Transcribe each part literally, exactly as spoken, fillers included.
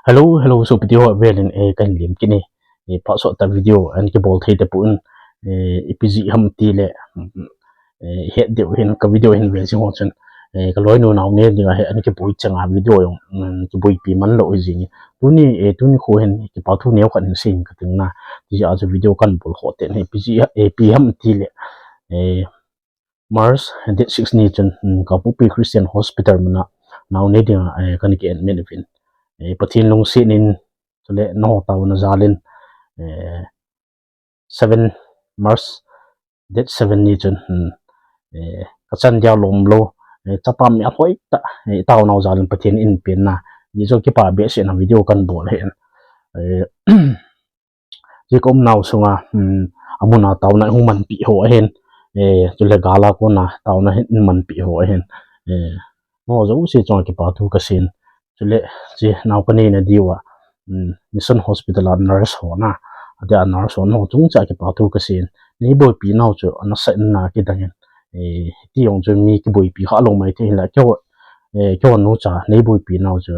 Hello, hello, sopite ho, velin, eh, kahin lim kit e. Eh, phat sot tah video ahin kibol thei tapon, eh, ipi jeh ham tile, mm, eh, het diu hin, ka video hin ve jing ho chun, eh, ka loinu nao ne dinga hi ahin kiboi chang a video jong, mm, kiboipi man lou hi jing e. Tuni, eh, tuni kho hin kipa thu neo khat hin sei inge kati na. Ti jeh a chu video kahin bol kho te hi ipi jeh, eh, ipi ham tile, eh, March date six ni chun, um, Kangpokpi Christian Hospital muna nao ne dinga, eh, kahin ki admit uvin. Eh, Pathen lungset in, chule nangho taona jal in, eh, seven March, date seven ni chun, um, eh, ka chan dia lom lou, eh, chapa mi alhoi tah, eh, taonau jal in Pathen in pen na. Hichu kipa behseh na video kahin bol ahin. Eh, Hiche ka umnau sunga, um, amun a taona hung manpi ho ahin, eh, chule gal a kona taona hin manpi ho ahin, eh, nangho jouse chunga kipa thu kasei in. Chule, hiche nao kanei na diuva, um, Mission Hospital a nurse ho na, adia nurse ho nangho chungchang a kipa thu kasei in. Neiboipi nau chu, anasa in na kidang in, eh, hiti jong chu mi kiboipi kha lou maithei hinla, keiho, eh, keiho nucha neiboipi nau chu,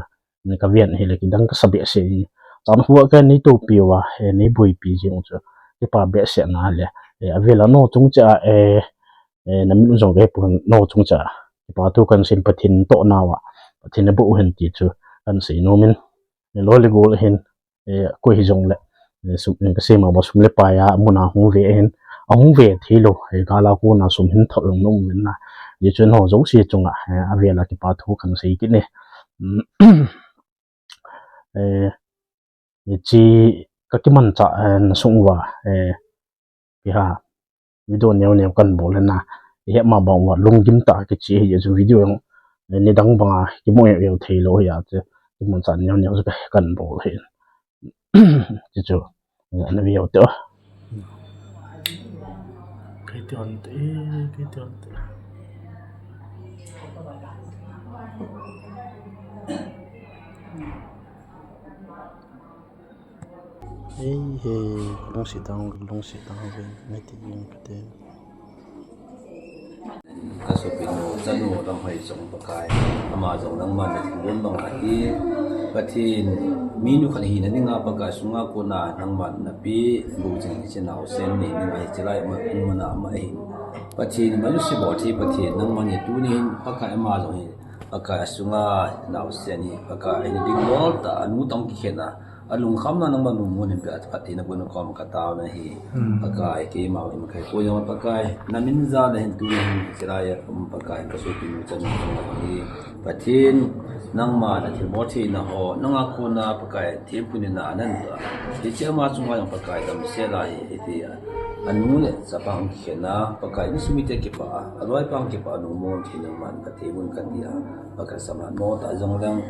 ka ven hile kidang kasa behseh e. Chan hua ka nei topi uva, eh, neiboipi jing chu, kipa behseh na le, eh, avel a nangho chungchang a, eh, eh, namin u jong kahe pon nangho chungchang a kipa thu kahin sei in Pathen toh nauva, Pathen aboh u hen ti chu kahin sei nom in, eh, loi le gol ahin, eh, koi hijongle, eh, sum, eh, kasei ma bang sum le pai a, amun a hung ve ahin, ahung ve thei lou, eh, gal a kona sum hin thot jong nom uvin na. Hichu nangho jouse chunga, eh, avel a kipa thu kahin sei kit e. Um, eh, hiche ka kimanchah, eh, na sung uva, eh, ipi ham, video neo neo kahin bol ahin na, ihet ma bang uva, lunggim tah a kiche ahi jeh chun video jong, eh, nidang banga kimu e, veu thei lou ahi jeh chun, kimanchah neo neo chu ka, kahin bol ahin. Hichu, eh, ana veu te o. Kei te on te, kei te on te. Hei, hei, kalungset tang, kalungset tang ve, ngai ti jing kate. Ka sopinu, chanu, Lamhoi jong Pakai, ama jong nangman nathilbol bang ahi. Pathen, minu khat hina dinga Pakai sunga kona nangman napeh, bu jing hiche naosen nei dinga hiche lai a um, um, mana ama ahin. Pathen, malusi bol thei Pathen, nangman tuni hin Pakai ama jong hi, Pakai asunga naosen hi, Pakai hin ding bol ta, anu tong kikhen a, alungkham na nangman numun in pe a, Pathen a bun kom ka taona hi. Hmm. Pakai, keima in kai ko jong Pakai, namin jal a hin tuni hin hiche lai a um Pakai, ka sopinu chanu hi. Pathen, nangma nathilbol theina ho, nanga kona Pakai, thempu nina nan ta. Hiche ama chunga jong Pakai damsel a hi, hiti a. Anu le chapa hung kikhen a, Pakai, insung mite kipah a, aloi pa hung kipah a, numun thei nangman ka thei un kati a, Pakai samhat mo ta jong leng.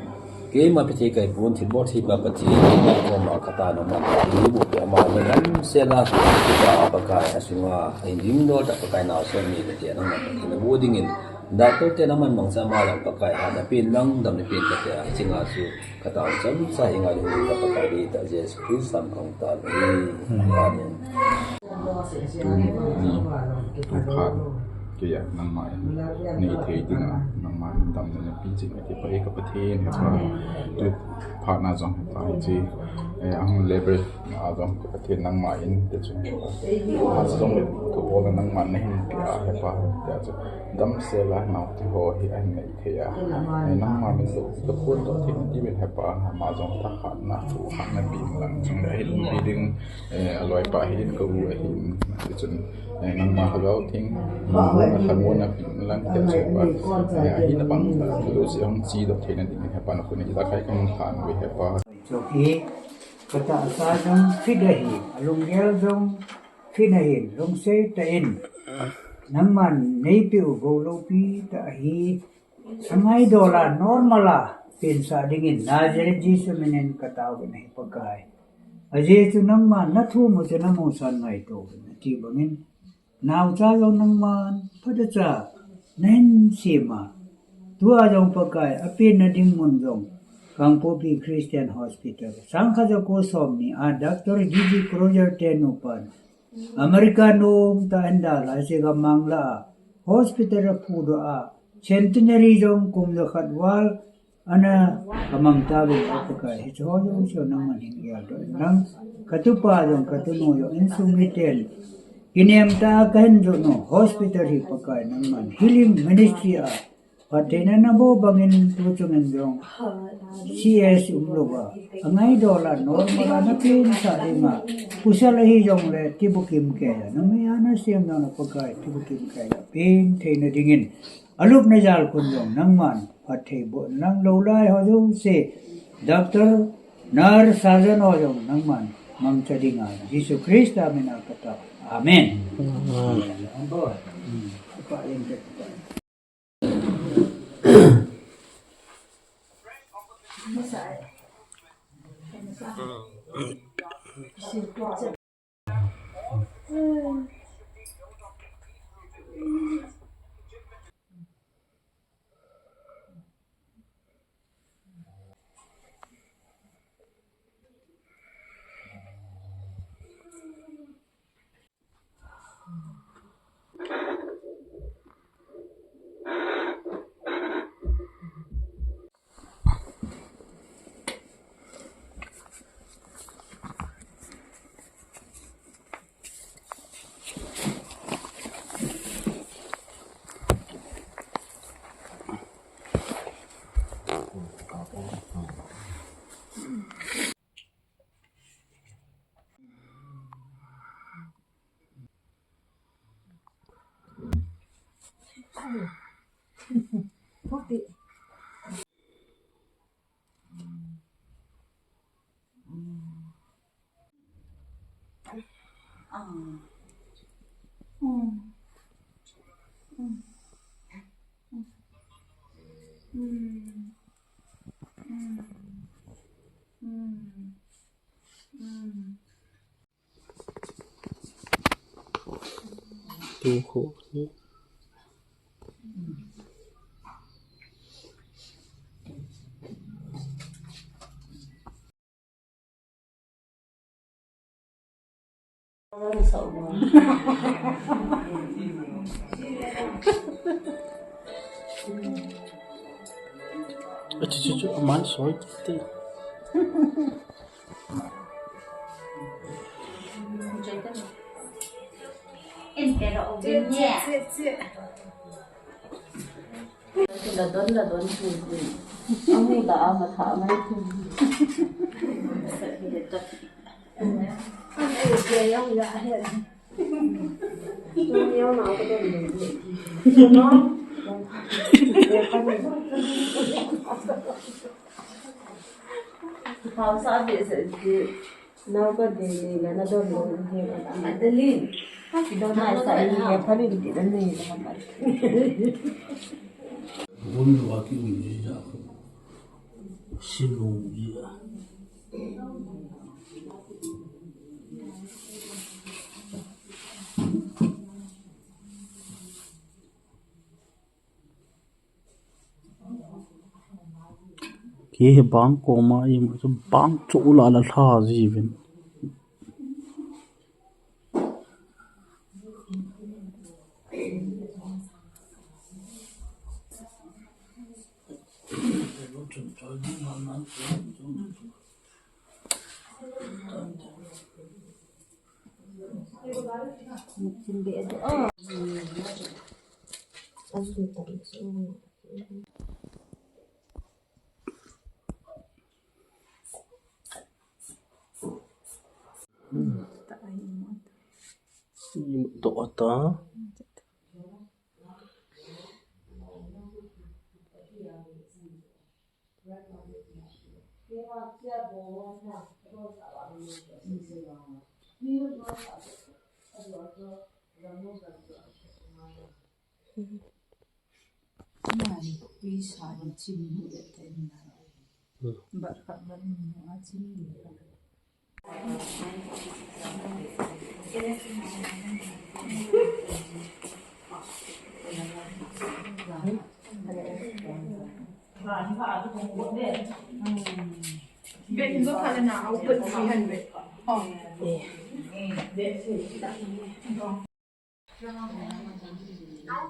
Keima pithei kai pon, thilbol thei pa Pathen, keima koma ka taona man, thilbol pe ama jong damsel a, kipah a Pakai, asunga, ahin ding dol ta Pakai naosen nei le tia nangman Pathen nabu dingin, Doctor te nangman mangcha ma lang Pakai, hat napen lang, dam napen kati a, hiche nga chu, ka taona chomcha hi ngai ding ka Pakai dei ta Jesu Christa min in kahung tao e. Amen. Tuni, tu phat, keiya nangma in nei thei dinga, nangma in damna napeh jing a kipah e ka Pathen, hepa. Tu phat na jong hepa hiche, eh, ahung le bre na jong ka Pathen nangma in, te chun, a jong le, thubolna nangma nahin pe a, hepa, te chu. Damsel a naote ho hi ahin nei thei a. Eh, nangma min toh, toh phondoh thei nati uvin hepa, ama jong thahatna, thohhatna pe inlang, chule ahin umpi ding, eh, aloipa ahin, ka u ahin, tichun, eh, nangma Lhagao Theng, nangma lhagao na pe inlang, tichun hepa, eh, ahina bang, lou se ahung chedoh theina dingin hepa, nakhut a hitia kai kahung lhan uve hepa. Chokhi, ka tahsa jong fit ahi, alunggel jong fit ahin, lungset tah in, nangman neipeh u gou loupi tah ahi, angaidol a normal a, pensah dingin Nazareth Jesu min in ka tao uvin ahi Pakai. Ajeh chu nangman nathum u chu namusan ngaito uvin, ati bangin, naocha jong nangman phatecha nahin sem a. Tua jong Pakai, apenna ding mun jong, Kangpokpi Christian Hospital, sangkhat jako somni a, Doctor G G Crozier te nupan, America nom tah in dalha, hiche gammang lah a, hospital aphudoh a, Centenary jong kum jakhat val, Ana kamang tauvin, O Pakai, hiche ho jouse nangman hin geldoh in lang, katupa jong katunu jong insung miten kinem tah a kahin jot u hospital hi, Pakai, nangman healing ministry a phattheina naboh bangin tuchung in jong C S umlouva, angaidol a normal a napensah dinga, pasal ahi jongle tibukim keiya, numei a nasem jong le, Pakai, tibukim keiya pen theina dingin, alupna jalkhun jong nangman phatthei boh in lang, lou lai ho jouse, doctor, nurse, surgeon ho jong nangman mangcha dinga, Jesu Christa mina katao. Amen. Amen. Achu, chu, chu, aman soi te. Ladon, ladon, amu da ama tha mai. Hausa be se. Nau ka de ni la na don lo ni he ba. Adeline. Don mai sa ni he pa ni di da ni ha ma. Bon lo wa ki ni ja. Silung ji a. Kei hi bang koma ima chu bang chu la la lha ji vin. Tua ta. Jan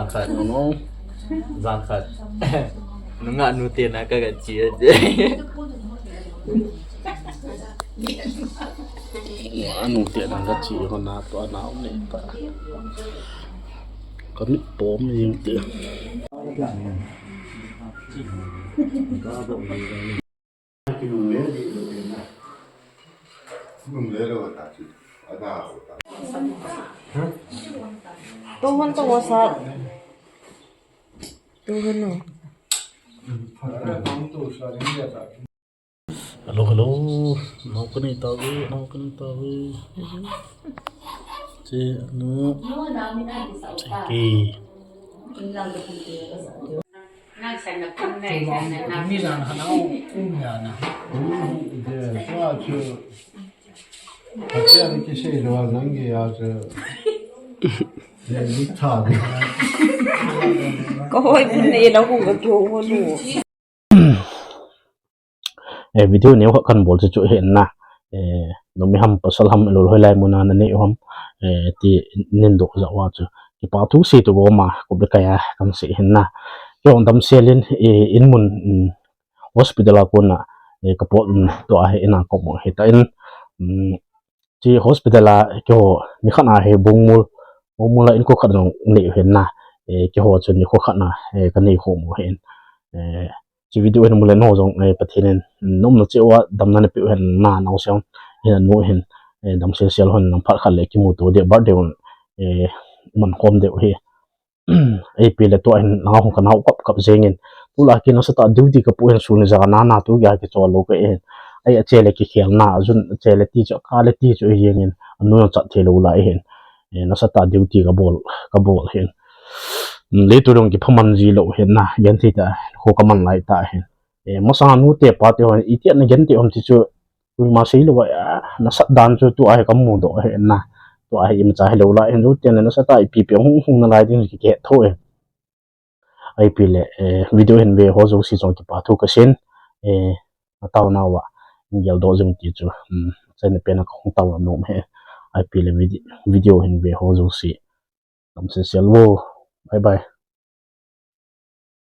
khat, no, no. Jan khat. Nunga nu te na ka ga chi e. Anu te na ga chi ho na to na ne pa. Ka mit pom jing te. Tohon to wasa. Tohon no. Hello, hello. Nau kani tawi, nau kani tawi. Che, no. Che ki. Ka hoi pun nei na hu ka kyo ho nu. Eh, video neo khat kan bol chu chu hi na. Eh, nomi ham pasal ham lol hoi lai muna na nei ham. Eh, ti nin do ja wa chu. Kipa thu si tu go ma ko be kaya kan si hin na. Kyo dam selin, eh, in mun, mm, hospital a kona, eh, ka pot, mm, to a hi ina ko mo hi ta in, mm, chi hospital a kyo ni khat a hi bungmul, bungmul a in ko khat jong nei hin na. Eh, kyo chu ni ko khat na, eh, ka nei ko mo hin. Eh, chi video hin mule no jong, eh, Pathen in, mm, nom na chi wa dam na ne pi hin na nau siang hin nu hin, eh, dam sel sel hon nang phat khat le kimu to de birthday un, eh, man khom de hi. Ei pi le tua hin langa hung ka nau kap kap jengin. Tula ki nasa ta duty ka pu hin sun ja na na tu ya ki cho lo ka hin. Ei a che le ki khel na jun che le ti cho ka le ti cho jengin. Anu na chat the lo la hin. Eh, nasa ta duty ka bol, ka bol hin. Mm, le tu dong ki phaman ji lo hin na. Gen ti ta ko ka man lai ta hin. Eh, masa nu te pa te hon i ti na gen ti hom ti chu Tui ma sei lo a, na sat dan chu tu a hi ka mu do hi na. Tu a hi im cha hi lo la hin, tu ten na sat a ipi pi hung hung na lai ding ki ke tho e. Ai pi le, eh, video hin ve ho jo si jong kipa thu ka sin. Eh, a tau na wa. Ngel do jong ti chu. Hmm, chai na pe na ka hung tau na nom he. Ai pi le vide-, video hin ve ho jo si. Kam se sel wo. Bye bye.